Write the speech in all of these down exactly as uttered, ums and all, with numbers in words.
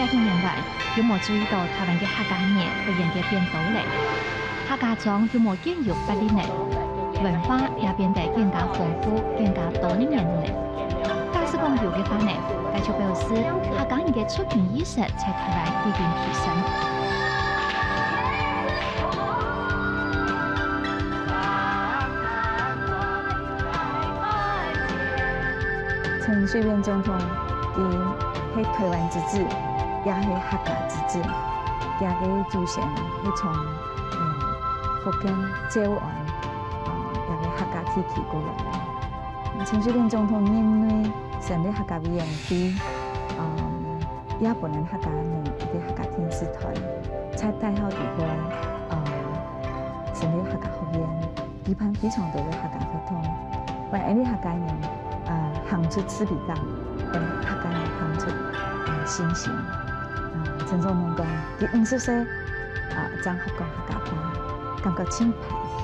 百幾年來，有無注意到台灣个客家人忽然間變多咧？客家庄有無建有活力呢？文化也變得更加豐富、更加多元了呢？假使講有个話呢，該就表示客家人个族群意識在台灣已經提升。 陳水扁總統，佢係台灣之子，也係客家之子。佢个祖先係從，嗯，福建詔安，啊，這个客家地區過來个。陳水扁總統任內成立客家委員會，嗯，也分人客家人一个客家電視台，在大學裡背，嗯，成立客家學院。 舉辦非常多个客家活動，為𠊎俚客家人，啊，行出自卑感，為客家人行出，啊，信心。啊，陳總統講，佢五十歲，啊，正學講客家話，感覺盡歹勢。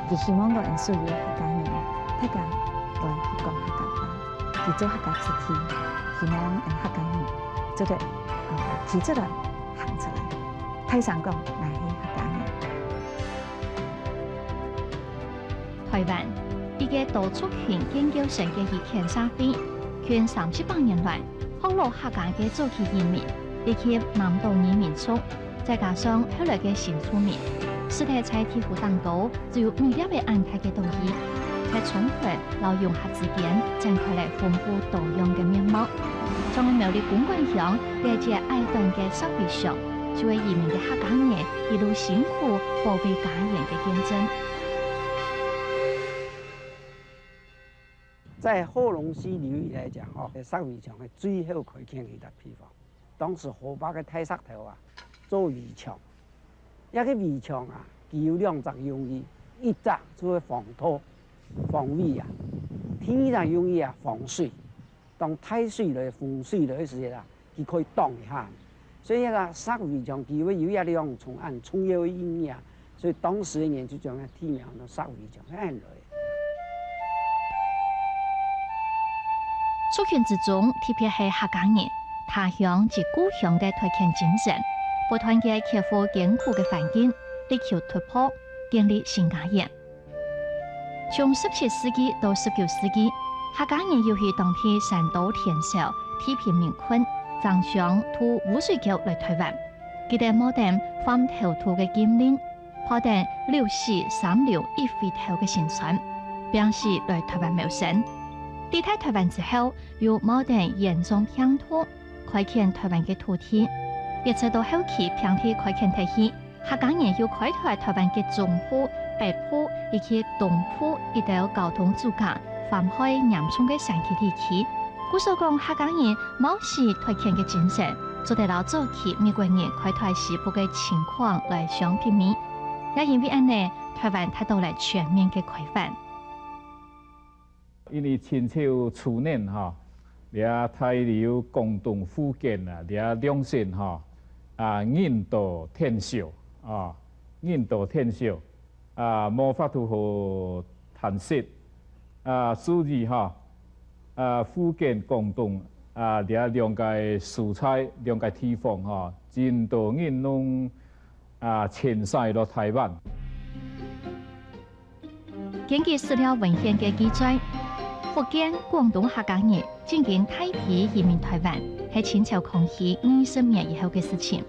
佢希望講𠊎俚所有个客家人，大家來學講客家話，佢做客家子弟，希望𠊎俚客家人做得，啊，企出來，行出來。大聲講，𠊎係客家人。 台灣，一个多族群建構成个語言社會，近三四百年來，學老客家个早期移民，以及南島語民族，再加上後來个新住民，使得在地圖頂高只有米粒仔恁大个島嶼，在衝突摎融合之間，展開了豐富多樣个面貌。像係苗栗公館鄉這一節矮短个石圍牆，就係移民个客家人一路辛苦保衛家園个見證。 在後龍溪流域來講，吼，石圍牆係最後開墾个一個地方。當時河壩个大石頭啊，做圍牆。這個圍牆啊，佢有兩隻用意，一隻就係防盜、防衛啊，第二隻用意啊，防水。當大水來、洪水來个時節啊， 佢可以擋一下。所以啊，石圍牆佢會有一兩重恁重要个意義啊。所以當時个人就將个地名安到石圍牆，係恁來。族群之中，特別係客家人，他鄉及故鄉个團結精神，不斷个克服艱苦个環境，力求突破，建立新家園。 從十七世紀到十九世紀，客家人又去當地山島田寮、地貧民窟，爭相渡烏水溝來台灣。佢等冒等換頭渡个禁令，跑等六死三流一回頭个辛酸，拚死來台灣謀生。抵達台灣之後，又冒等染上病毒，開墾台灣个土地，一直到後期平地開墾忒去， 客家人又開拓台灣个中部、北部以及東部一兜交通阻隔、環海嚴重个山區地區。故所講，客家人冒死脫墾个精神，做得摎早期美國人開拓西部个情況來相媲美。也因為恁呢，台灣達到了全面个開發。 因為清朝初年吼，這大陸廣東福建啊，這兩省吼，啊，人多田少，啊，人多田少，啊，無法度好談食，啊，所以吼，啊，福建、廣東啊，這兩個所在、兩個地方吼，真多人攏啊遷徙到台灣。 根據史料文獻个記載，福建、廣東客家人進行大批移民台灣，係清朝康熙二十年以後个事情。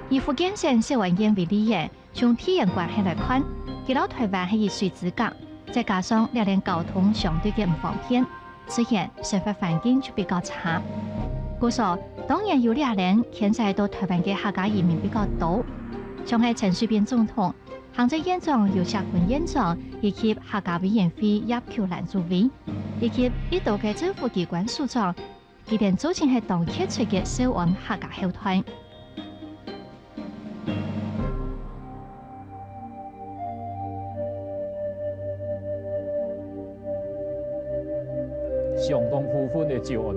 以福建省詔安縣為例仔，從地緣關係來看，佢摎台灣係以水之隔，再加上這輪交通相對个毋方便，自然生活環境就比較差。故所，當然有這輪遷徙到台灣个客家移民比較多，像係陳水扁總統、 行政院長游錫堃院長以及客家委員會葉菊蘭主委，以及一兜个政府機關首長，佢等做陣係當傑出个詔安客家後代。 相當部分个詔安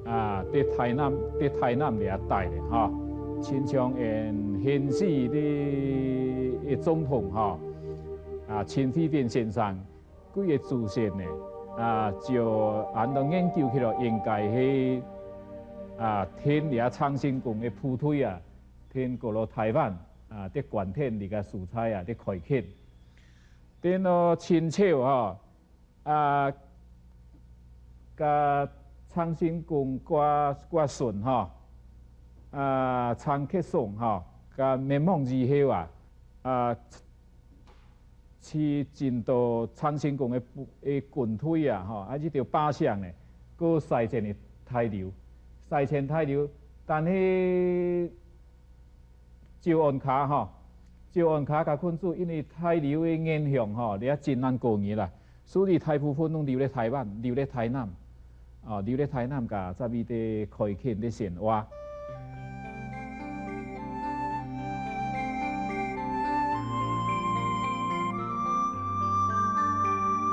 客，啊，在台南，在台南這一帶个吼，親像𠊎等現時个總統吼，啊，陳水扁先生，佢个祖先呢，啊，照恁樣研究起來，應該係啊，跈這鄭成功个部隊啊，跈過來臺灣啊，在關田這个所在啊，在開墾。等到清朝吼，啊，該鄭成功个，个孫吼，啊，鄭克松吼，該滅亡以後啊，啊， 去進到鄭成功个部，个軍隊啊，吼，啊，這條巴城呢，過徙遷去大陸，徙遷大陸，但係詔安客吼，詔安客个群眾因為大陸个原鄉吼，這真難過日啦，所以大部分攏留在臺灣，留在臺南。 哦，留在臺南个，在位个開墾个生活。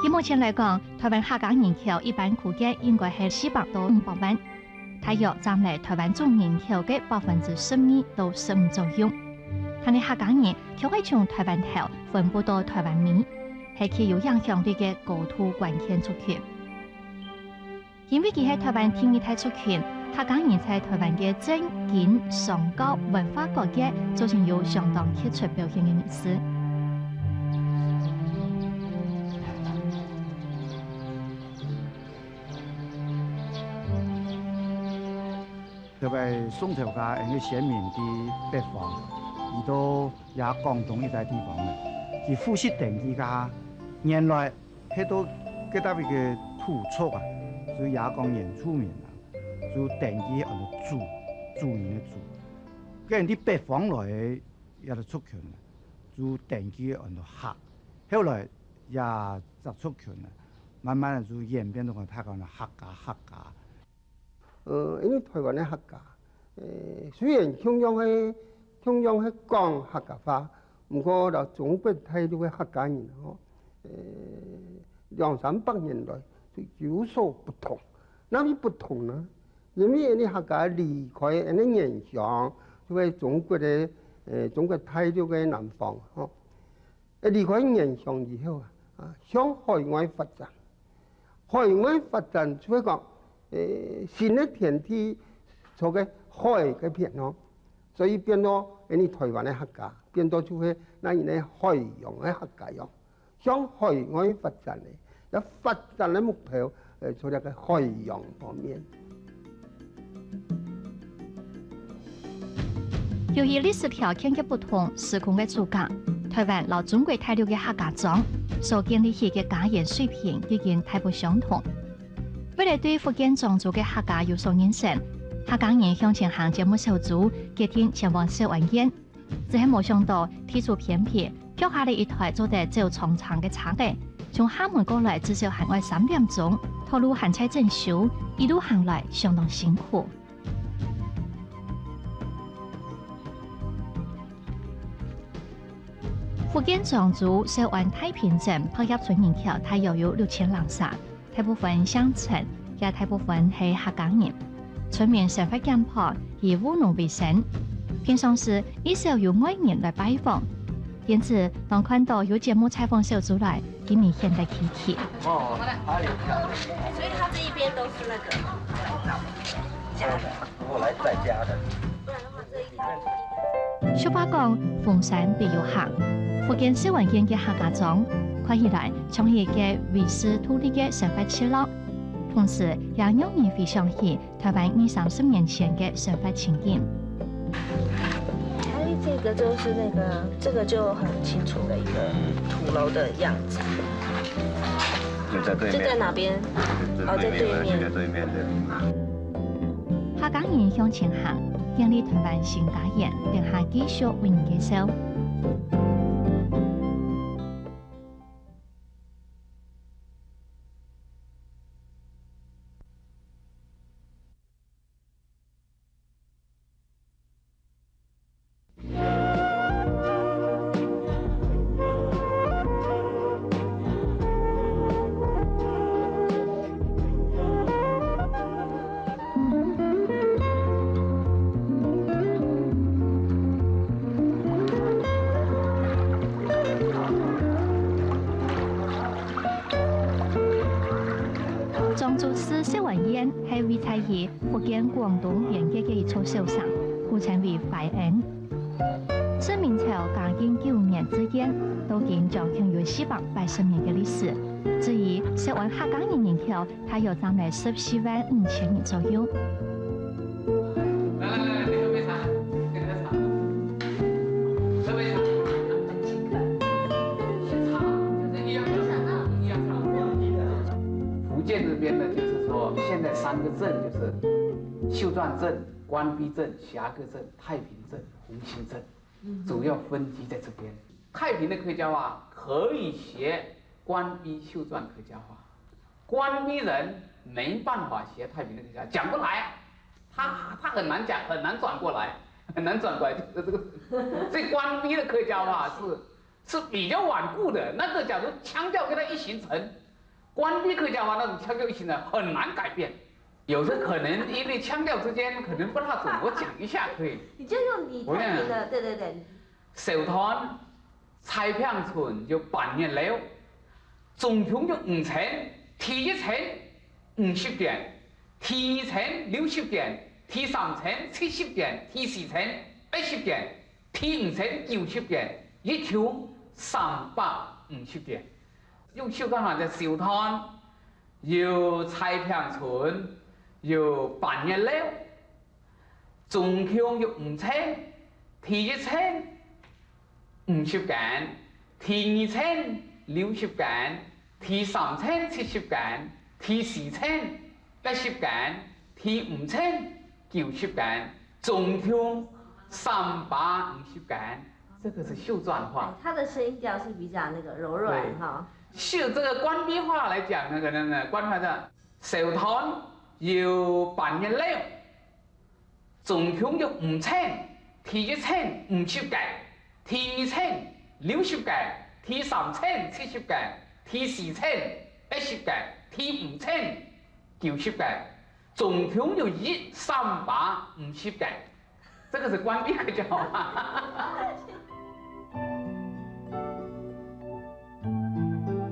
以目前來講，臺灣客家人口一般估計應該係四百到五百萬，大約佔了臺灣總人口个百分之十二到十五左右。但係客家人卻係從臺灣頭分布到臺灣尾，係具有影響力个高度關鍵族群。 因為佢係臺灣第二大族群，客家人在臺灣个政經、商教、文化各界造成有相當傑出表現个意思。特別宋朝个𠊎个先民在北方，佢到這廣東一帶地方呢，佢戶籍登記个，原來 係到該搭位个土著啊，所以也講原住民啊，就登記安到族，族人个族。該人對北方來个這个族群啊，就登記安到客。後來這隻族群啊，慢慢就演變到講大家講客家，客家。 呃，因為臺灣个客家，呃，雖然共樣係，共樣係講客家話，毋過摎中國大陸个客家人吼，呃，兩三百年來就有所不同。哪位不同呢？因為𠊎等客家離開𠊎等个原鄉，就係中國个，呃，中國大陸个南方吼。 呃，離開原鄉以後啊，啊，向海外發展。海外發展就係講，呃，新个天地，在該海該片哦，所以變到𠊎等臺灣个客家，變到就係𠊎等个海洋个客家樣，向海外發展个。 這發展个目標，呃，在這个海洋方面。由於歷史條件个不同、時空个阻隔，臺灣摎中國大陸个客家庄所建立起个家園水平已經大不相同。為了對福建漳州个客家有所認識，客家人向前行節目小組決定前往詔安縣。 只係無想到，地處偏僻，腳下个一台做得走長程个車仔，從廈門過來至少還愛三點鐘，道路還在整修，一路行來相當辛苦。福建漳州詔安太平鎮白葉村人口大約有六千零儕， 大部分鄉鎮，也大部分係客家人。村民生活簡樸，以務農為生。平常時，已少有外人來拜訪，因此，當看到有節目採訪小組來，佢等顯得稀奇。哦，哪裡？所以它這一邊都是那個，如果來載家的。 俗話講，逢山必有客。福建詔安縣个客家庄，看起來像係一個遺世獨立个生活聚落，同時也讓人回想起臺灣二三十年前个生活情景。哎，這個就是那個，這個就很清楚的一個土樓的樣子。就在對面。就在哪邊？就在對面了，哦，在對面。就在對面，對。 客家人向前行，建立臺灣新家園，等下繼續為你介紹。石灣縣係位在於福建廣東邊界个一座小城，古稱為懷恩。自明朝嘉靖九年至今，到今將近有四百八十年个歷史。至於石灣客家人人口，大約佔了十四萬五千人左右。來來來，你喝杯茶，跟他茶，喝杯茶。茶，就是一样的，一样的。福建这边呢，就是说现在三个镇，就是秀传镇、关闭镇、霞各镇、太平镇、红星镇，主要分居在这边。太平的客家话可以学关闭秀传客家话，关闭人没办法学太平的客家，讲不来，他他很难讲，很难转过来，很难转过来，就是这个。所以关闭的客家话是是比较顽固的，那个假如腔调跟他一形成，关闭客家话那种腔调一形成很难改变。有时可能因为腔调之间可能不大准，我讲一下可以。你就用你太平的，对对对。小团、太平村有半月楼，总共有五层，第一层五十间，第二层六十间，第三层七十间，第四层八十间，第五层九十间，一共三百五十间。用秀传话叫小团，有太平村，有半月楼，总共有五层，第一层五十间，第二层六十间，第三层七十间，第四层八十间，第五层九十间，总共三百五十间。这个是秀传话。哎，它的声音调是比较那个柔软哈。秀，这个关闭话来讲呢，可能呢，关闭话叫小团有半月楼，总共有五层，第一层五十间，第二层六十间，第三层七十间，第四层八十间，第五层九十间，总共有一三百五十间。这个是关闭个叫法。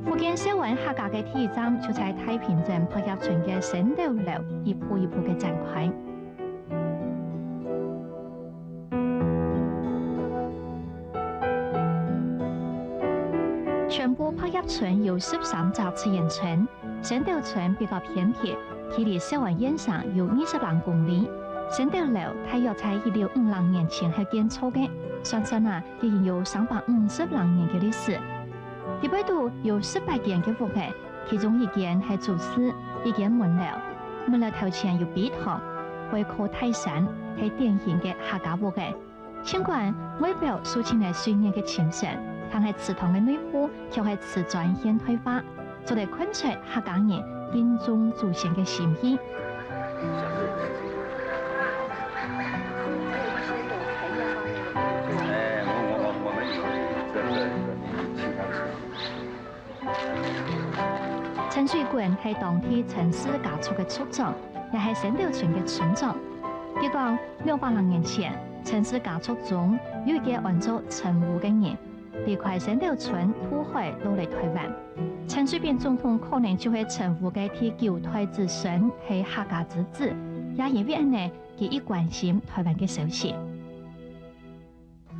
福建秀安客家个第一站就在太平镇白叶村个升斗楼，一步一步个展开。 全部白叶村有十三只自然村，升斗村比較偏僻，距離秀安縣城有二十零公里。升斗樓大約在一六五零年前係建造个，算算啊，已經有三百五十零年个歷史。裡背肚有十八間个屋仔，其中一間係主祀，一間門樓。門樓頭前有陂塘，背靠大山，係典型个客家屋仔。 儘管外表受盡了歲月个侵蝕，但係祠堂个內部卻係瓷磚現代化，做得看出客家人敬重祖先个心意。哎，我我我我们有这个其他的。 陳水君係當地陳氏家族个族長，也係升斗村个村長。佢講，兩百零年前，陳氏家族中有一個安做陳武个人，離開升斗村渡海落來台灣。陳水扁總統可能就係陳武个第九代子孫，係客家之子，也因為恁呢，佢異關心台灣个消息。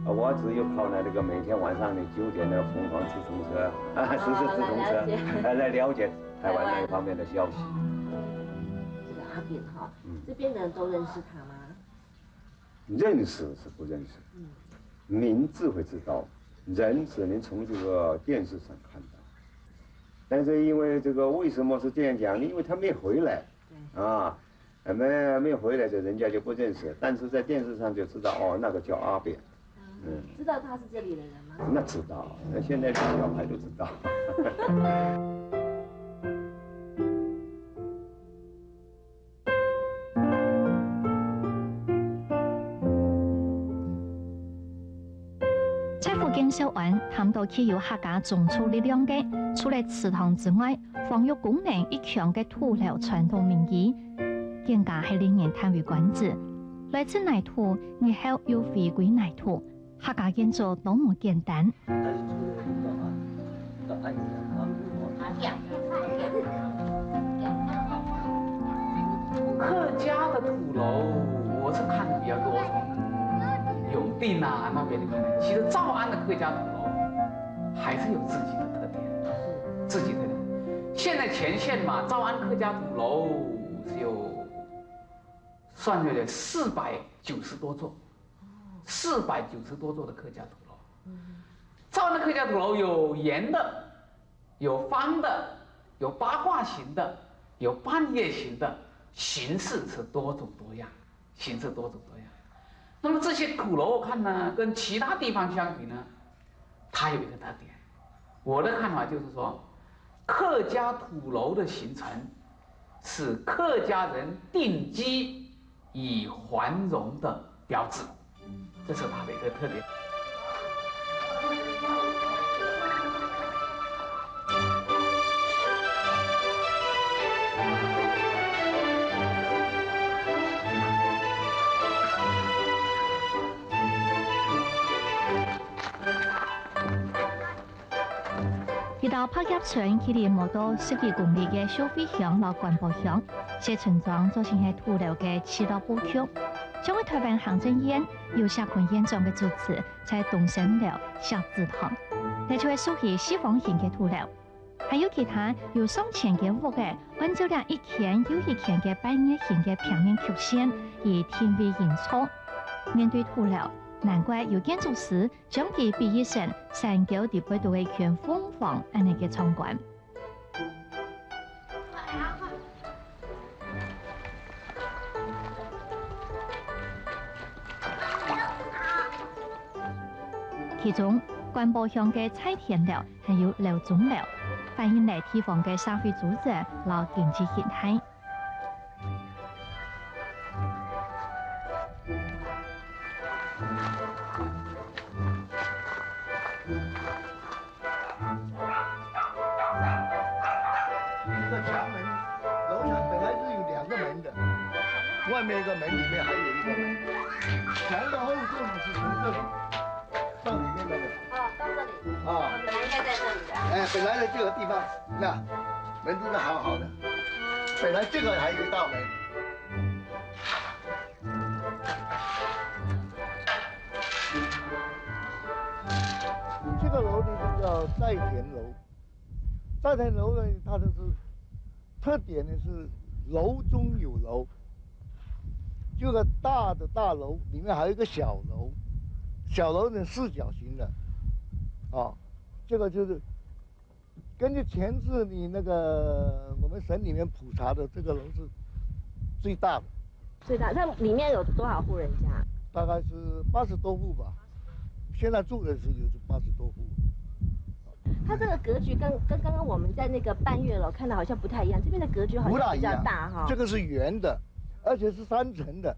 呃，我只有靠那个每天晚上的九点那个疯狂直通车，啊，实时直通车，来了解，来了解台湾那一方面的消息。这个阿扁哈，嗯这边的人都认识他吗？认识是不认识，嗯，名字会知道，人只能从这个电视上看到。但是因为这个为什么是这样讲呢？因为他没回来对，啊，没没回来的人家就不认识，但是在电视上就知道哦，那个叫阿扁。嗯，知道他是这里的人吗？那知道，那现在的小孩都知道。在福建秀安，談到具有客家宗族力量个，除了祠堂之外，防禦功能異強个土樓傳統民居，更加係令人嘆為觀止。來自哪土，日後又回歸哪土，客家建築多麼簡單。還是做得到啊，到安全啊。客家的土樓，我是看的比较多，从永定啊那边看的。其实詔安的客家土楼还是有自己的特点，自己的特点。现在乾线嘛，詔安客家土楼只有算有点四百九十多座，四百九十多座的客家土楼。詔安的客家土楼有圆的，有方的，有八卦形的，有半月形的，形式是多种多样，形式多种多样。那么这些土楼我看呢，跟其他地方相比呢，它有一个特点。我的看法就是说，客家土楼的形成是客家人定居与繁荣的标志，这是它的一个特点。一到白葉村距離無到十幾公里个秀水鄉摎關埔鄉，石村莊就成係土樓个聚落布局。像係臺灣行政院游錫堃院長个住址，在東升樓、錫子堂，這就係屬於四方形个土樓。還有其他有上千間屋仔，按照這一間又一間个半月形个平面曲線，以定位營造。面對土樓，難怪有建築師將佢比喻成山溝裡背肚个一圈鳳凰恁樣个壯觀。 其中，關埔鄉个在天樓還有樓中樓，反映了地方个社會組織摎經濟形態。 这个墙门，楼墙本来是有两个门的，外面一个门，里面还有一个门。墙的后盾呢是从这里到里面那个。哦，到这里。啊。本来应该在这里的。哎，本来的这个地方，那门都是好好的，本来这个还有一道门。 这个楼呢，就叫在天楼。在天楼呢，它的是特点呢是楼中有楼，这个大的大楼里面还有一个小楼，小楼呢四角形的，啊，这个就是 根据前世你那个我们省里面普查的，这个楼是最大的。最大，那里面有多少户人家？大概是八十多户吧。现在住的是有八十多户。它这个格局跟，跟刚刚我们在那个半月楼看到好像不太一样，这边的格局好像比较大哈。不大一样。这个是圆的，而且是三层的。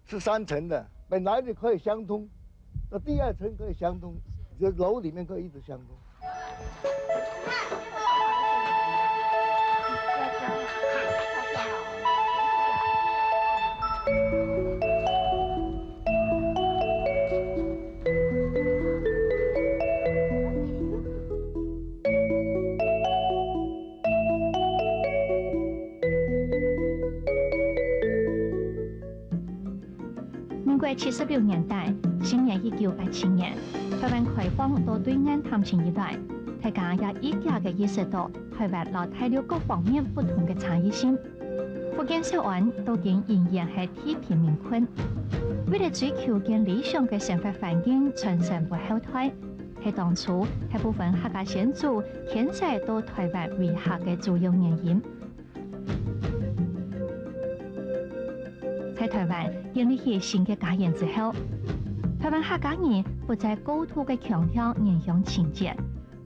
是三层的，本来你可以相通，那第二层可以相通，这楼里面可以一直相通。 民國七十六年代，新年一九八七年，臺灣開放到對岸探親以來，大家也愈加个意識到臺灣摎大陸各方面不同个差異性。福建詔安到今仍然係地貧民困，為了追求更理想个生活環境，傳承分後代，係當初大部分客家先祖遷徙到臺灣為客个主要原因。 在臺灣建立起新个家園之後，臺灣客家人不再過度个強調原鄉情結，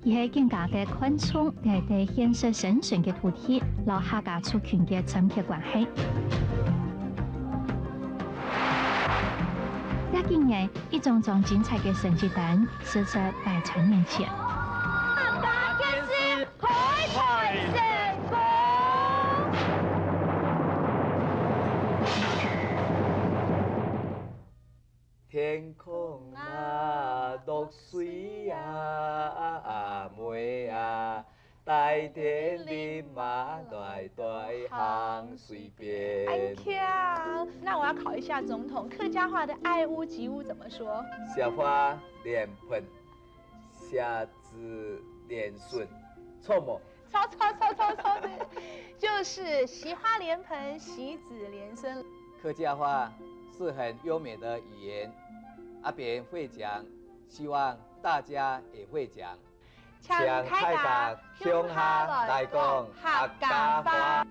而係更加个看重這塊現實生存个土地摎客家族群个團結關係。這幾年，一張張精彩个成績單，實實擺在面前。 開台成功！天空啊，落水啊，阿妹啊，大地淋啊，來來隨便。很強。那我要考一下總統，客家話的愛屋及烏怎麼說？惜花連盆，惜子連孫，著無？著著著著著，對，就是惜花連盆，惜子連孫。客家話是很優美的語言，阿扁會講，希望大家也會講。 請大家共下來講客家話。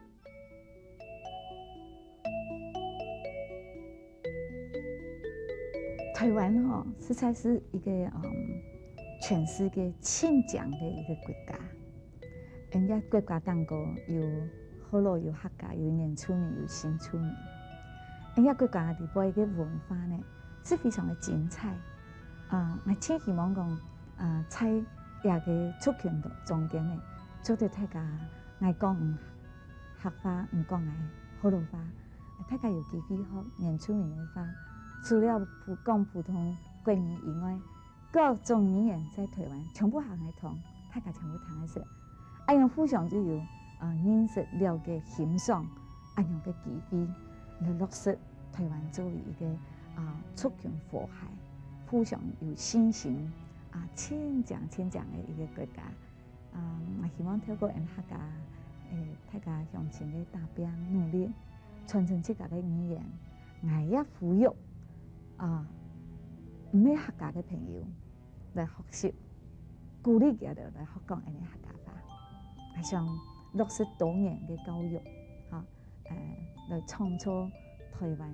台灣吼，實在是一個，嗯，全世界盡強个一個國家。人家國家當中有福佬，有客家，有原住民，有新住民。人家國家裡背个文化呢，是非常个精彩。 啊，𠊎盡希望講，啊，在這个族群中間呢，做得大家，𠊎講客話，你講𠊎福佬話，大家有機會學原住民个話。除了普，講普通國語以外，各種語言在台灣全部行得通，大家全部聽得識。 恁樣互相就有，啊，認識、了解、欣賞恁樣个機會，來落實台灣作為一個，啊，族群和諧、互相有信心，啊，親像親像个一個國家。啊，𠊎希望透過𠊎客家，誒，大家鄉親个打拚努力，傳承自家个語言。𠊎也呼籲，啊，毋係客家个朋友， 來學習，鼓勵佢兜來學講𠊎个客家話。𠊎想落實多元个教育，哈，呃，來創造台灣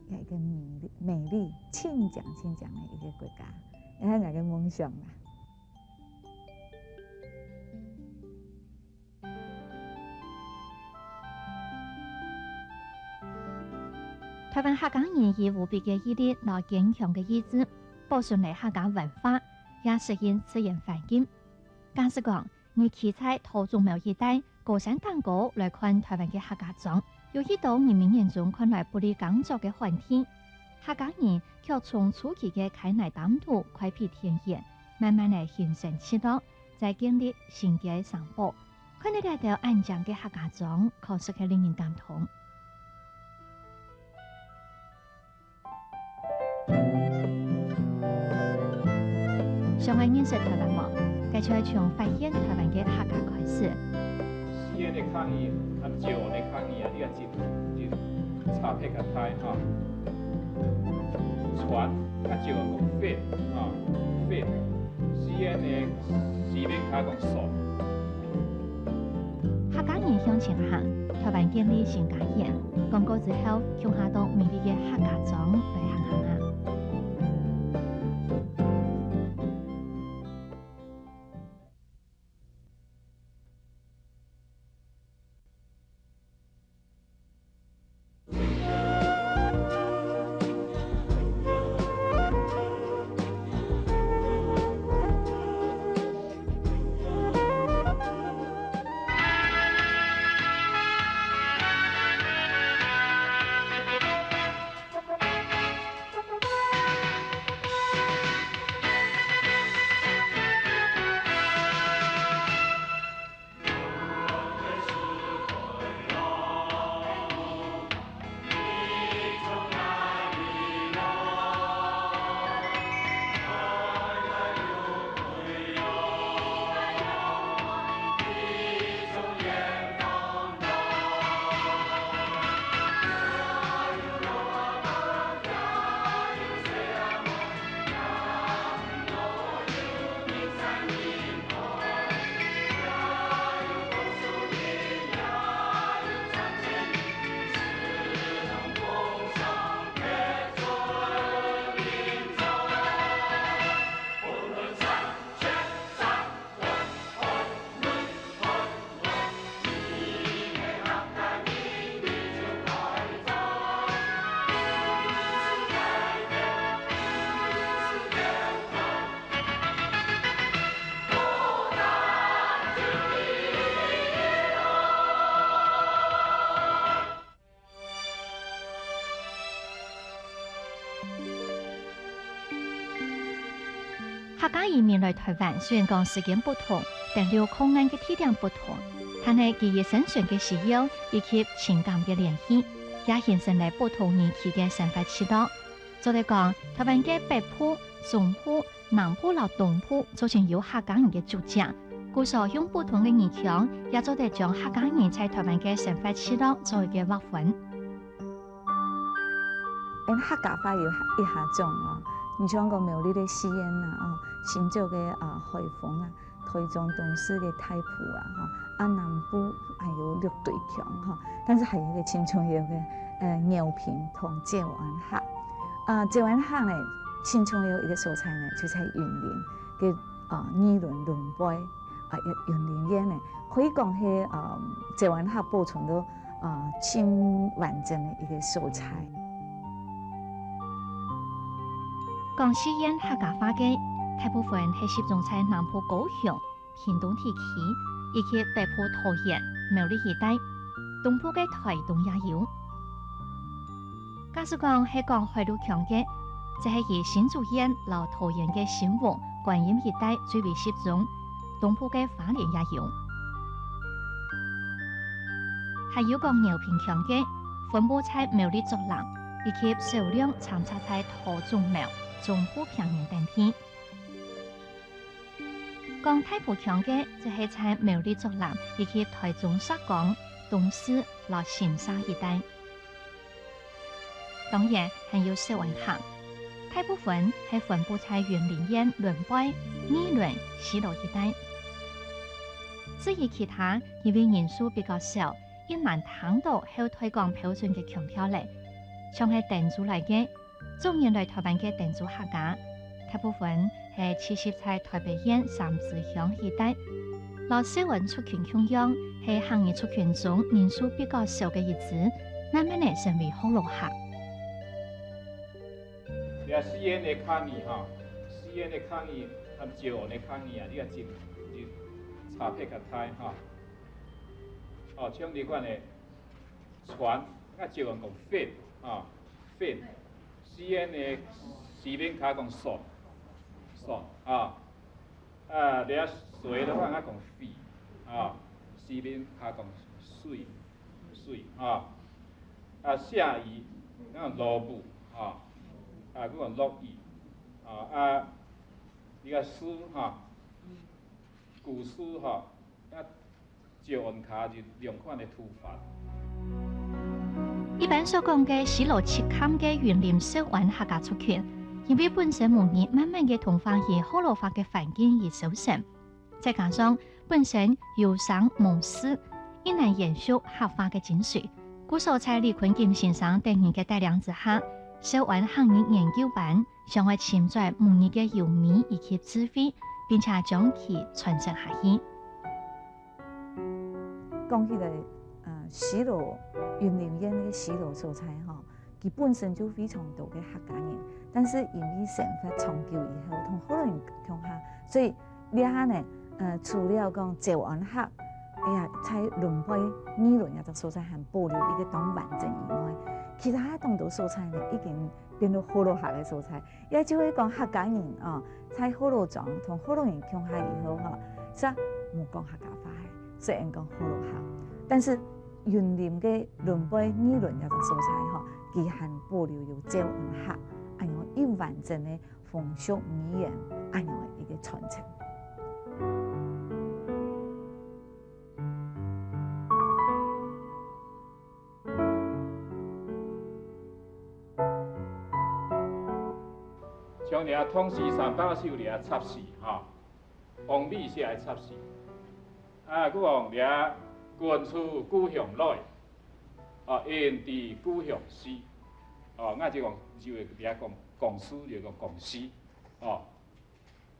有一個美麗、美麗、親像親像个一個國家，這係𠊎个夢想啦。 台灣客家人以無比个毅力摎堅強个意志，保存了客家文化，也適應自然環境。假使講，你企在桃竹苗一帶高山頂高來看台灣个客家庄，有許多人民眼中看來不利耕作个旱地，客家人卻從初期个開泥擔土開闢田園，慢慢个形成聚落，再建立新个城堡。 看到這兜恁靚个客家庄，確實係令人感動。想愛認識台灣無？該就愛從發現台灣个客家開始。四縣个客語，含詔安个客語啊，你也真，真差別較大哈。船，較少講fit，哈，fit。四縣个，四縣客講船。 客家人向前行，台灣建立新家園。廣告之後，共下到美麗个客家庄來行行啊！ 客家移民來台灣，雖然講時間不同，登陸靠岸个地點不同，但係基於生存个需要以及情感个聯繫，也形成了不同年期个生活節奏。做得講，臺灣个北部、中部、南部摎東部族群有客家人个足跡，故所用不同个語腔，也做得將客家人在臺灣个生活節奏做一個劃分。因客家話有一下種哦，你像講苗栗个四縣啊，哦，新竹个啊海豐啊， 臺中東勢个大埔啊，吼，啊南部還有六堆腔，吼，但是還有一個盡重要个，呃，饒平同詔安客。啊，詔安客呢，盡重要一個所在呢，就在雲林个，啊，二崙崙背，啊，雲林縣呢，可以講係，啊，詔安客保存到，啊，盡完整个一個所在。講四縣客家話个，大部分係集中在南部高雄、 屏東地區，以及北部桃園、苗栗一帶，東部个臺東也有。假使講係講海陸腔个，就係以新竹縣摎桃園个新屋、觀音一帶最為集中，東部个花蓮也有。還有講饒平腔个，分布在苗栗竹林，以及少量參差在桃竹苗、中部平原等地。 講大埔腔个，就係在苗栗竹林以及臺中石岡、東勢摎新社一帶。當然還有詔安客，大部分係分布在雲林縣崙背、二崙、西螺一帶。至於其他，因為人數比較少，也難聽到後代講標準个腔調了，像係登州來个， 早年來臺灣个登州客家，大部分係聚集在臺北縣三芝鄉一帶，摎詔安族群共樣，係客語族群中人數比較少个一支，慢慢仔成為學老客。這四縣个客語吼，四縣个客語和詔安个客語啊，這个真，真差別較大吼。哦，像這款个 船，啊詔安講fit，啊，fit。四縣个西面客講船，船，啊。啊，這水个話，啊講水，啊，西面客講水，水，啊。啊，下雨，啊講落雨，啊。啊，佢講落雨，啊，啊，這个書，哈，古書，哈，啊 詔安客有兩款个讀法。一般所講个西螺七崁个雲林詔安客家族群，因為本身母語慢慢个同化於學老化个環境而收成，再加上本身有聲無字，也難延續客話个精髓，故所在李坤金先生等人个帶領之下，詔安客語研究班想愛尋出母語个優美以及智慧，並且將佢傳承下去。 講起來，呃，西螺，雲林縣个西螺所在吼，佢本身就非常多个客家人，但是因為生活長久以後，同學老人共下，所以這下呢，呃，除了講詔安客，哎呀，在崙背、二崙這隻所在還保留一個當完整以外，其他當多所在呢，已經變到學老客个所在。 也就係講客家人哦，在學老庄同學老人共下以後吼，煞無講客家話个，雖然講學老客，但是雲林个崙背、二崙這種所在吼，佢還保留有詔安客，恁樣一完整个風俗語言，恁樣个一個傳承。 像這唐詩三百首這雜詩吼，王維寫个雜詩。啊，佢講這君自故鄉來，啊，應知故鄉事。哦，𠊎就講，就係這講，講詩就講，講詩，哦，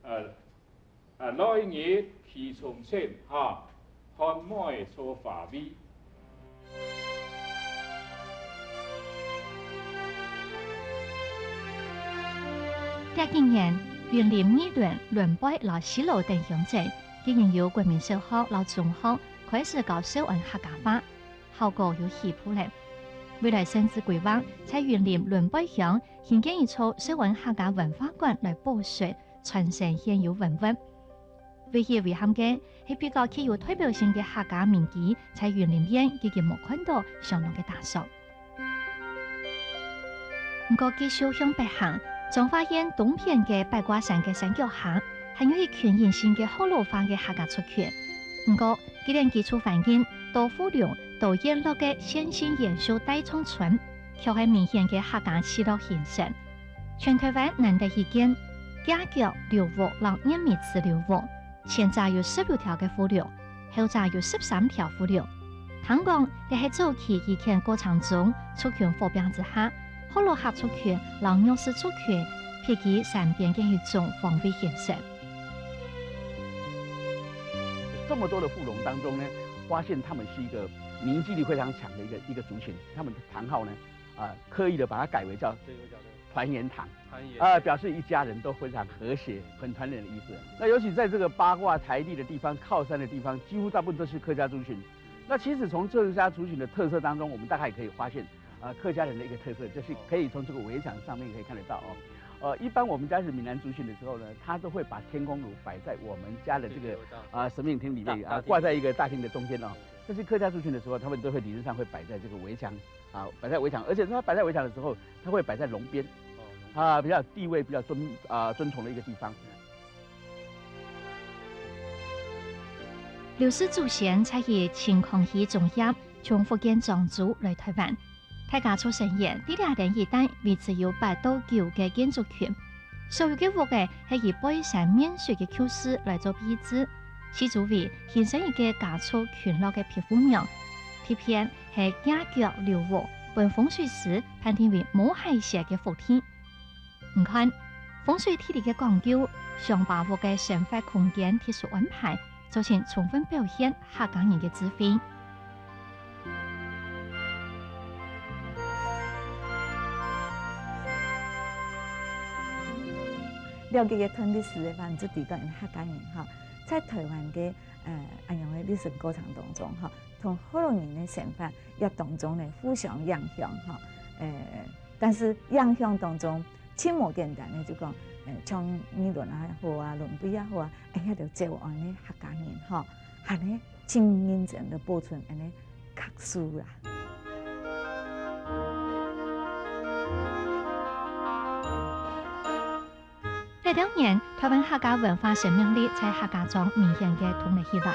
呃， 啊，來日去從前，哈，寒梅著花未。這幾年，雲林二崙、崙背摎西螺等鄉鎮，已經有國民小學摎中學開始教詔安客家話，效果有起步咧。未來甚至規劃在雲林崙背鄉興建一座詔安客家文化館來保存、傳承現有文物。唯一遺憾个，係比較具有代表性个客家民居，在雲林縣已經無看到相同个打賞。毋過，繼續向北行，彰化縣東片个八卦山个山腳下，還有一群隱性个學老化个客家族群。毋過，佢等居住環境多富裕、多院落个線性延續大庄村， 卻係明顯个客家聚落形成。全臺灣難得一見，架腳樓屋摎燕尾池樓屋，前者有十六條个戶橹，後者有十三條戶橹。聽講，這係早期以前過程中族群合併之下，學老客族群摎弱勢族群避居山邊个一種方位形成。這麼多的富農當中呢，發現他們是一個凝聚力非常強的一個一個族群，他們的堂號呢，啊、刻意的把它改為叫團圓堂，團圓啊、表示一家人都非常和諧、很團圓的意思。那尤其在這個八卦台地的地方、靠山的地方，幾乎大部分都是客家族群。那其實從客家族群的特色當中，我們大概也可以發現，呃，客家人的一個特色就是可以從這個圍牆上面可以看得到哦。呃，一般我們家是閩南族群的時候呢，他都會把天公爐擺在我們家的這個啊、神明廳裡面啊，掛在一個大廳的中間哦。但是客家族群的時候，他們都會理論上會擺在這個圍牆啊，擺在圍牆，而且他擺在圍牆的時候，他會擺在龍邊，啊，比較地位比較尊啊、尊崇的一個地方。劉氏祖先在於清康熙中葉從福建漳州來臺灣。大家族成員在這等一帶維持有八到九個建築群，所有个屋仔係以背山面水个舊勢來做配置，四周圍形成一個家族群落个庇護網。特別係架腳樓屋，分風水師判定為無害蛇个福地。 你看，風水地理个講究，上把屋个生活空間特殊安排，就盡充分表現客家人个智慧。了解个段歷史个話，你就知講客家人哈，在臺灣个呃恁樣个歷史過程當中哈，同學老人个生活也當中呢互相影響哈，呃，但是影響當中 盡無簡單个，就講，呃，像議論也好啊，論輩也好啊，哎呀，就照恁呢客家人吼，還呢盡認真个保存恁呢客事啦。這兜年，臺灣客家文化生命力在客家庄明顯个動了起來。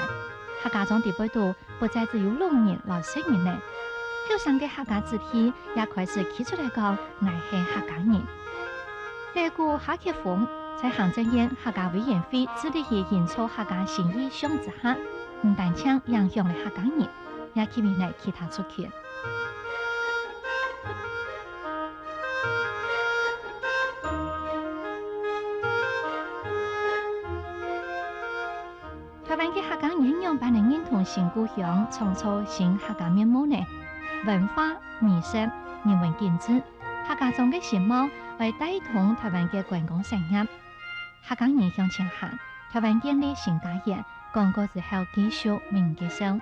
客家庄裡背肚 不再只有老人摎細人仔，後生个客家子弟也開始企出來講𠊎係客家人。這股哈客風在行政院客家委員會致力於營造客家新意象之下，毋單淨影響了客家人，也吸引了其他族群。 臺灣个客家人仰般來認同新故鄉，創造新客家面貌呢？文化、美食、人文景致，客家庄个新貌會帶動臺灣个觀光產業。客家人向前行，臺灣建立新家園，廣告之後繼續明个聲。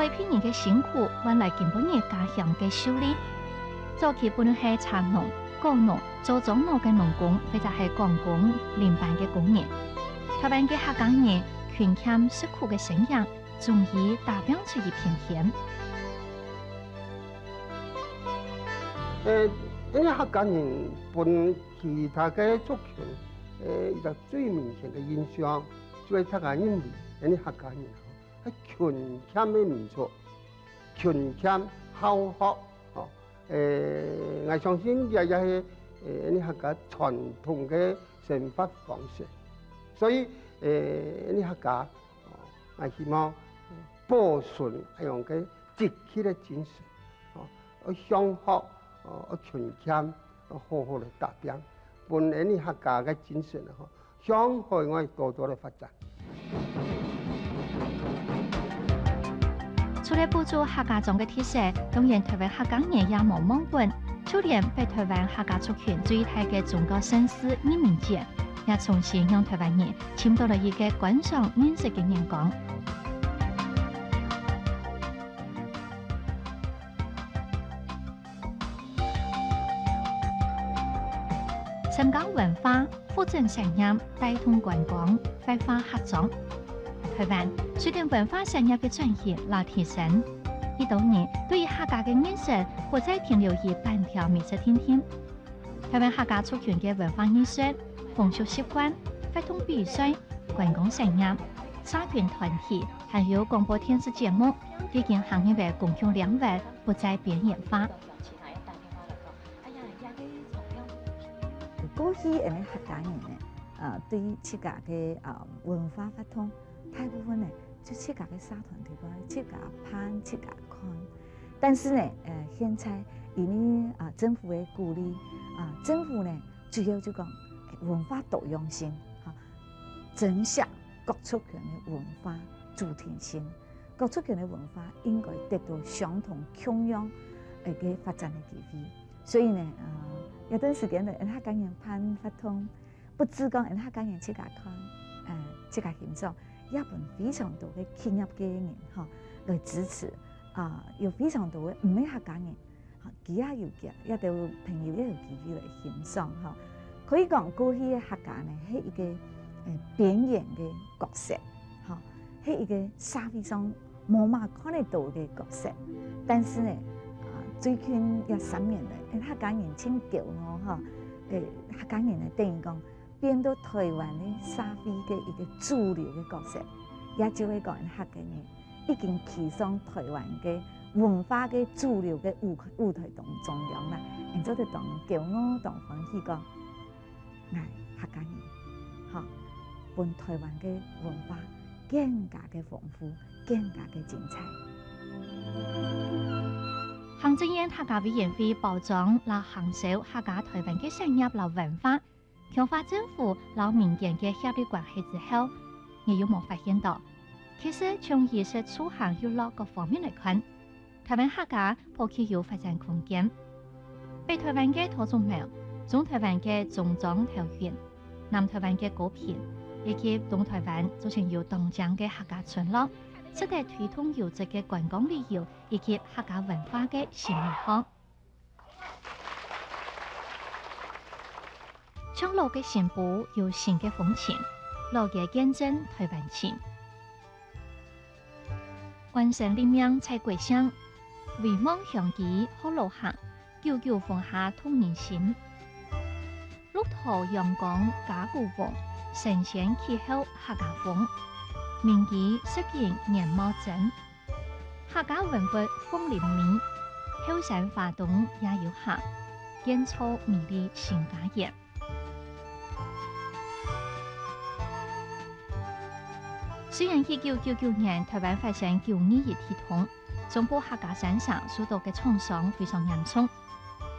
來別人个辛苦，換來今晡日家鄉个秀麗。早期不論係茶農、果農、做樟腦个農工，或者係鋼工、輪班个工人，臺灣个客家人勤儉食苦个身影， 終於打拚出一片天。呃，因為客家人分其他个族群，呃，一個最明顯个印象，就係大家認為，因為客家人吼，係勤儉个民族，勤儉好學，吼。呃，𠊎相信這也係，呃，因為客家傳統个生活方式。所以，呃，因為客家 哦，𠊎希望保存恁樣个積極个精神，哦，愛向學，哦，愛勤儉，愛好好來打拚，分𫣆俚客家个精神，吼，向海外多多來發展。除了保留客家庄个特色，當然臺灣客家人也無忘本，就連北臺灣客家族群最大个中國城市義民街，也重新讓臺灣人尋到了一個觀賞認識个眼光。 深耕文化，復振產業，帶動觀光，活化客庄。臺灣隨等文化產業个轉型摎提升，一般人對於客家个認識，毋再停留於粄條美食定定。臺灣客家族群个文化藝術、風俗習慣、活動比賽、觀光產業、社群團體，還有廣播電視節目，已經行入了公共領域，毋再邊緣化。 過去𫣆俚客家人呢，呃，對自家个，呃，文化活動，大部分呢，就自家个社團地方，自家辦、自家看。但是呢，呃，現在因為，呃，政府个鼓勵，啊，政府呢，主要就講文化多樣性，哈， 珍惜各族群个文化主體性，各族群个文化應該得到相同共樣个發展个機會。所以呢，呃，這段時間呢，𫣆客家人辦活動，毋止講𫣆客家人自家看，呃，自家欣賞，也分非常多个企業个人，吼，來支持，啊，有非常多个毋係客家人， 哈，佢也有機，這兜朋友也有機會來欣賞，吼。可以講，過去个客家呢，係一個，呃，邊緣个角色，吼，係一個社會上無麼看得到个角色。但是呢，啊，最近這三年來，呃，客家人盡驕傲，吼，呃，客家人呢，等於講， 變到臺灣个社會个一個主流个角色，也就係講，𫣆客家人已經企上臺灣个文化个主流个舞，舞臺當中央啦。𫣆做得當驕傲、當歡喜講，𠊎客家人，吼，分臺灣个文化更加个豐富，更加个精彩。行政院客家委員會保障摎行銷客家臺灣个產業摎文化， 強化政府摎民間个協力關係之後，你有無發現到，其實從衣食住行娛樂各方面來看，臺灣客家普遍有發展空間。北臺灣个桃竹苗、中臺灣个中彰桃園、南臺灣个高屏，以及東臺灣，就像有當靚个客家村落，值得推動優質个觀光旅遊以及客家文化个新面貌。 像老个新埔有新个風情，老街見證臺灣情。安身立命在國姓，遺忘鄉居學老行，九九風下動人心。綠桃陽光家古風，神仙氣候客家風，民居十景原貌真。 客家文物鳳林美，後山花東也有客，建造美麗新家園。雖然一九九九年臺灣發生九二一地動，中部客家山城受到个創傷非常嚴重，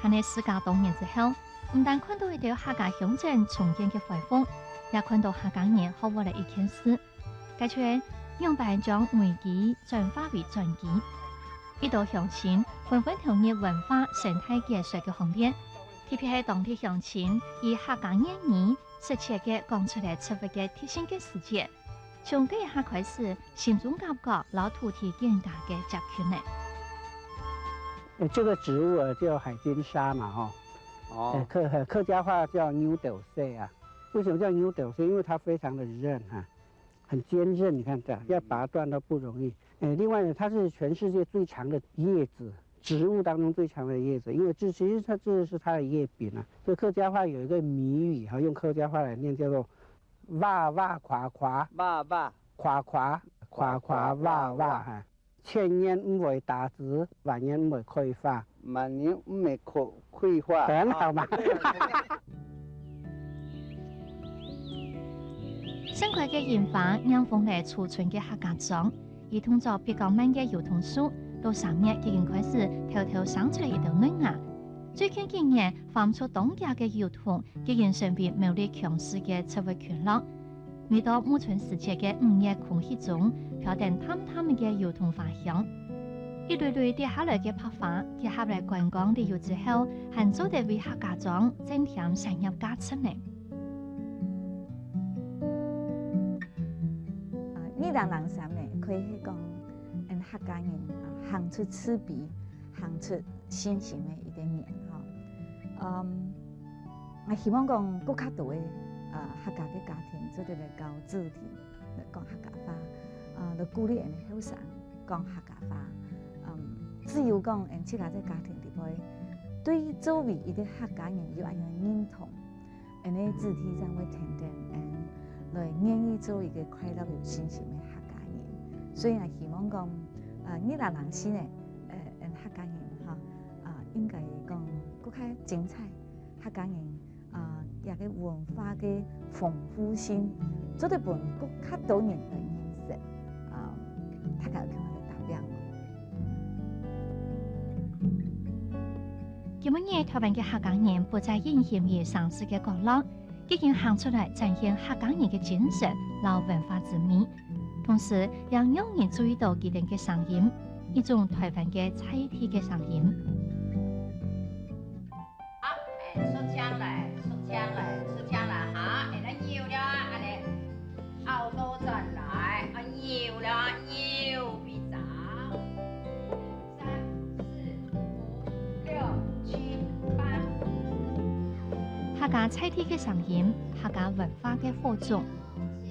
但係事隔多年之後，毋單看到一兜客家鄉鎮重建个恢復，也看到客家人學會了一件事， 該就係仰般將危機轉化為轉機。一兜鄉親紛紛投入文化生態解說个行列，特別係當地鄉親以客家諺語直接个講出來植物个特性个時節，從該一下開始，心中感覺摎土地更加个接近了。呃，這個植物啊，叫海金沙嘛，吼。哦。呃，客，客家話叫牛斗塞啊。為什麼叫牛斗塞？因為它非常的韌哈。 很堅韌，你看這樣，要拔斷都不容易。呃，另外呢，它是全世界最長的葉子，植物當中最長的葉子，因為這其實它這是它的葉柄啊。所以客家話有一個謎語哈，用客家話來念叫做「哇哇誇誇，哇哇，誇誇，誇誇哇哇」哈。千年毋會打子，萬年毋會開花。萬年毋會開，開花。很好嘛。啊，對啊，對啊。盛開个櫻花，迎風來初春个客家庄，佢同著北港灣个油桐樹，到三月已經開始偷偷生出來一兜嫩芽。最近幾年，發出當遽个油桐，已經成為苗栗強勢个植物群落。每到暮春時節个五月空氣中，飄等淡淡个油桐花香。一蕊蕊跌下來个白花，結合來觀光旅遊之後，還做得為客家庄增添產業價值呢。 啊，二零零三年可以係講，𫣆客家人啊，行出自卑，行出信心个一個年吼。嗯，𠊎希望講，更加多个啊客家个家庭做得來教子弟來講客家話，啊，來鼓勵𫣆後生講客家話。嗯，只有講𫣆自家在家庭裡背，對作為一個客家人有恁樣認同， 𫣆个子弟正會跈等𫣆來願意做一個快樂有信心个客家人。所以𠊎希望講，呃，二零零四年，呃，𫣆客家人吼，啊，應該講更加精彩，客家人啊，這個文化个豐富性，做得分更加多人來認識，啊，大家有共下來打拚。 今晡日，臺灣个客家人不再隱形於城市个角落，已經行出來展現客家人个精神摎文化之美，同時也讓人注意到佢等个聲音，一種臺灣个在地个聲音。好，哎，收槍來，收槍來，收槍來，好，哎，來扭了啊，哎，來，拗倒轉來，啊，扭了啊，扭，比掌。 三、四、五、六、七、八。客家在地个聲音，客家文化个火種，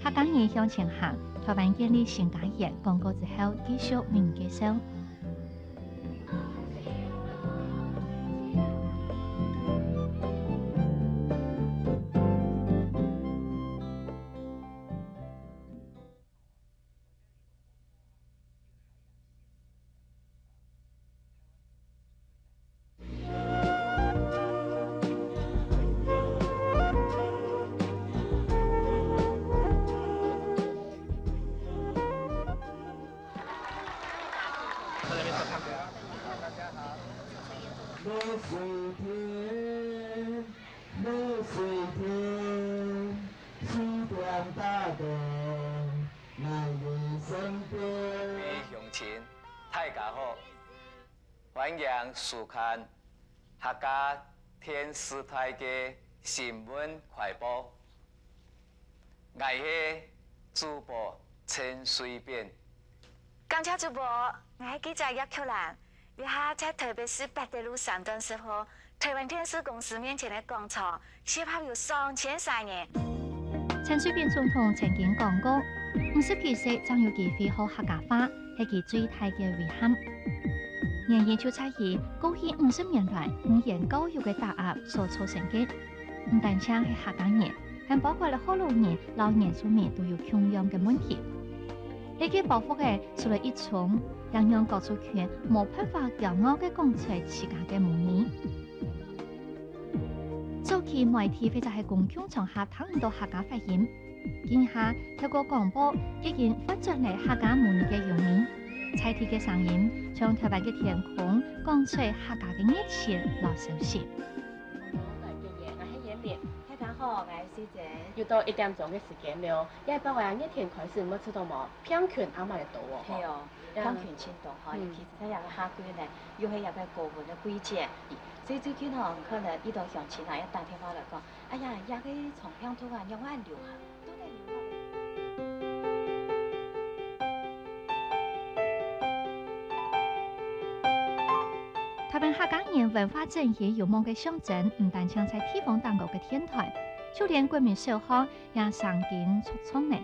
客家人向前行，臺灣建立新家園廣告之後，繼續明介紹。 各位鄉親，大家好，歡迎收看客家電視台个新聞快報。 𠊎係主播陳水扁。感謝主播，𠊎係記者葉菊蘭。這下在臺北市八德路三段十號，臺灣電視公司面前个廣場，集合有上千儕人。陳水扁總統曾經講過，五十幾歲正有機會學客家話，係佢最大个遺憾。原因就在於過去五十年來語言教育个打壓所造成个。 毋單淨係客家人，還包括了福佬人摎原住民都有共樣个問題。這個包袱仔除了一重，也讓各族群無辦法驕傲个講出自家个母語。早期媒體或者係公共場合聽毋到客家發音，今下透過廣播已經換轉來客家母語个優美。在地个聲音，像臺灣个天空，講出客家个熱情摎消息。 來，今日𠊎係嚴敏。大家好，𠊎係思珍。又到一點鐘个時間了，這擺啊，熱天開始，你有注意到無？病菌恁樣个多哦。係哦，呀。病菌盡多吼，嗯。尤其是在這個夏季呢，又係這個高溫个季節，所以最近吼，可能有兜鄉親啊，愛打電話來講，哎呀，這個腸病毒啊，仰會恁流行？ 臺灣客家人文化振興勇猛个象徵，毋單淨在地方當高个電臺，就連國民小學也聲金速唱呢。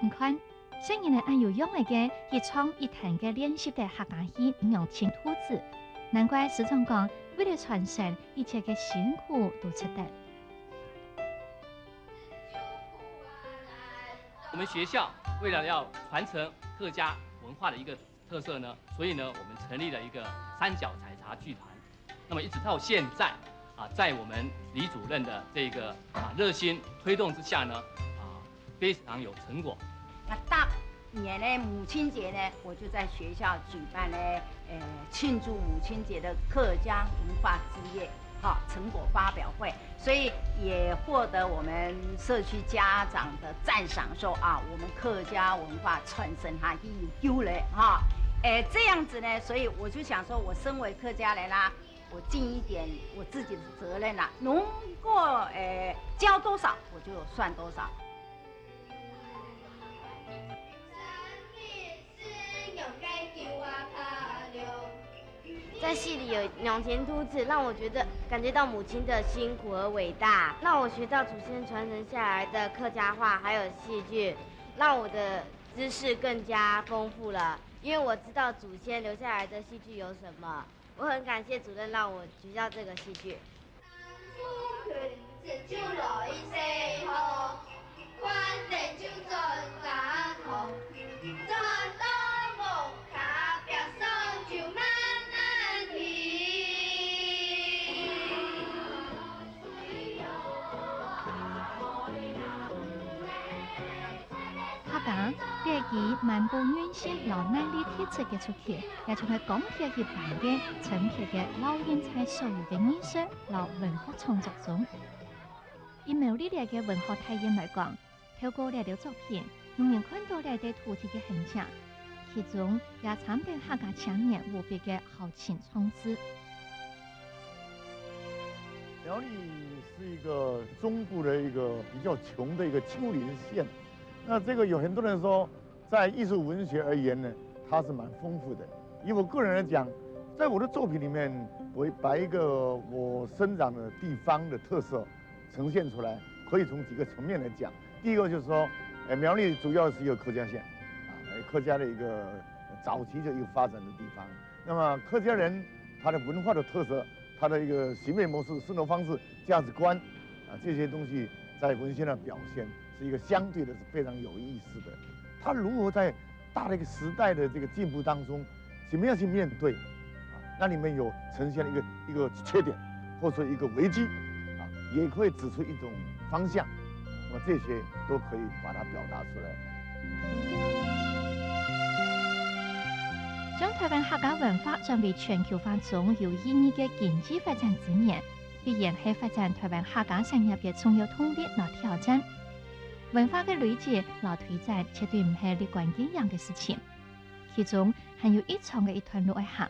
你看，細人仔恁有樣仔个一唱一彈个練習个客家戲，恁樣盡肚子。難怪師長講，為了傳承，一切个辛苦都值得。 我們學校為了要傳承客家文化的一個特色呢，所以呢，我們成立了一個三角採茶劇團。那麼一直到現在啊，在我們李主任的這個啊熱心推動之下呢，啊，非常有成果。那大年呢，母亲节呢，我就在学校举办呢，呃，庆祝母亲节的客家文化之夜，哈，成果发表会，所以也获得我们社区家长的赞赏，说啊，我们客家文化传承哈，已有救了哈。哎，这样子呢，所以我就想说，我身为客家人啦，我尽一点我自己的责任啦，能够哎教多少，我就算多少。在戏里有两间兔子，让我觉得感觉到母亲的辛苦和伟大，让我学到祖先传承下来的客家话还有戏剧，让我的知识更加丰富了。因为我知道祖先留下来的戏剧有什么，我很感谢主任让我学到这个戏剧。 客家，這係滿腹韌性摎耐力特質个族群，也就係鋼鐵一般个、純潔个烙印在所有个藝術摎文學創作中。以苗栗个文學大院來講，透過這兜作品，讓人看到這塊土地个痕跡，其中也摻等客家青年無比个豪情壯志。 苗栗是一個中部的一個比較窮的一個丘陵縣，那這個有很多人說，在藝術文學而言呢，它是蠻豐富的。以我個人來講，在我的作品裡面，我把一個我生長的地方的特色呈現出來，可以從幾個層面來講。第一個就是說，呃，苗栗主要是一個客家縣，啊，客家的一個早期就一個發展的地方。那麼客家人他的文化的特色，他的一個行為模式、生活方式、价值观，啊，这些东西在文献上表现是一个相对的是非常有意思的。他如何在大的一个时代的这个进步当中，怎么样去面对？啊，那里面有呈现了一个一个缺点，或者说一个危机，啊，也可以指出一种方向。那么这些都可以把它表达出来。将台湾客家文化转为全球化中有意义个经济发展资源，必然系发展台湾客家产业个重要动力摎挑战。文化个累积摎推展绝对毋系立竿见影个事情，其中还有一长个一段路要行。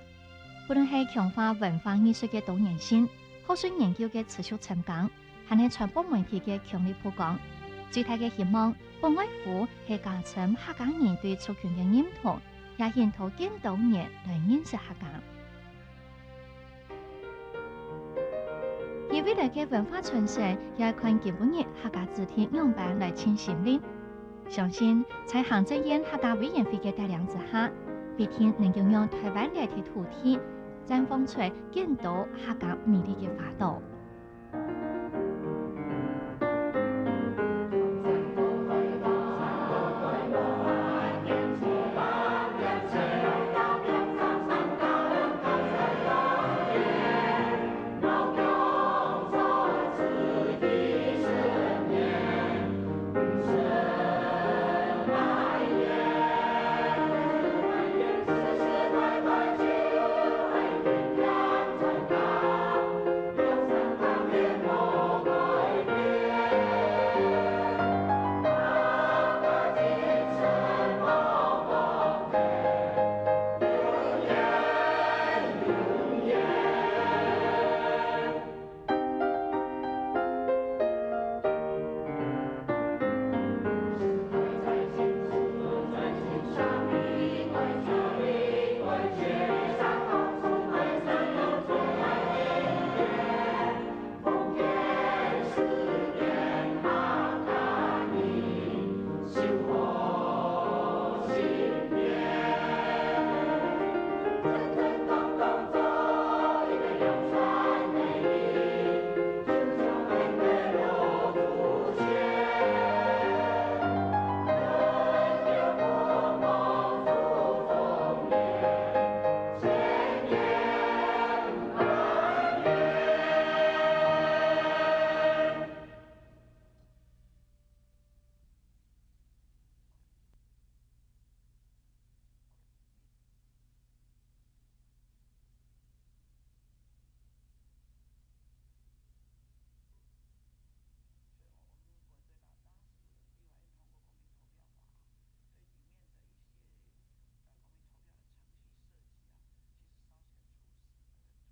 不论系强化文化艺术个多元性，学术研究个持续深耕， 还系传播媒体个强力曝光。最大个希望，不外乎系加深客家人对族群个认同，也引导更多人来认识客家。而未来个文化传承，也要看今晡日客家子弟仰般来尽心力。相信在行政院客家委员会个带领之下，必定能够让台湾这块土地绽放出更多客家美丽个花朵。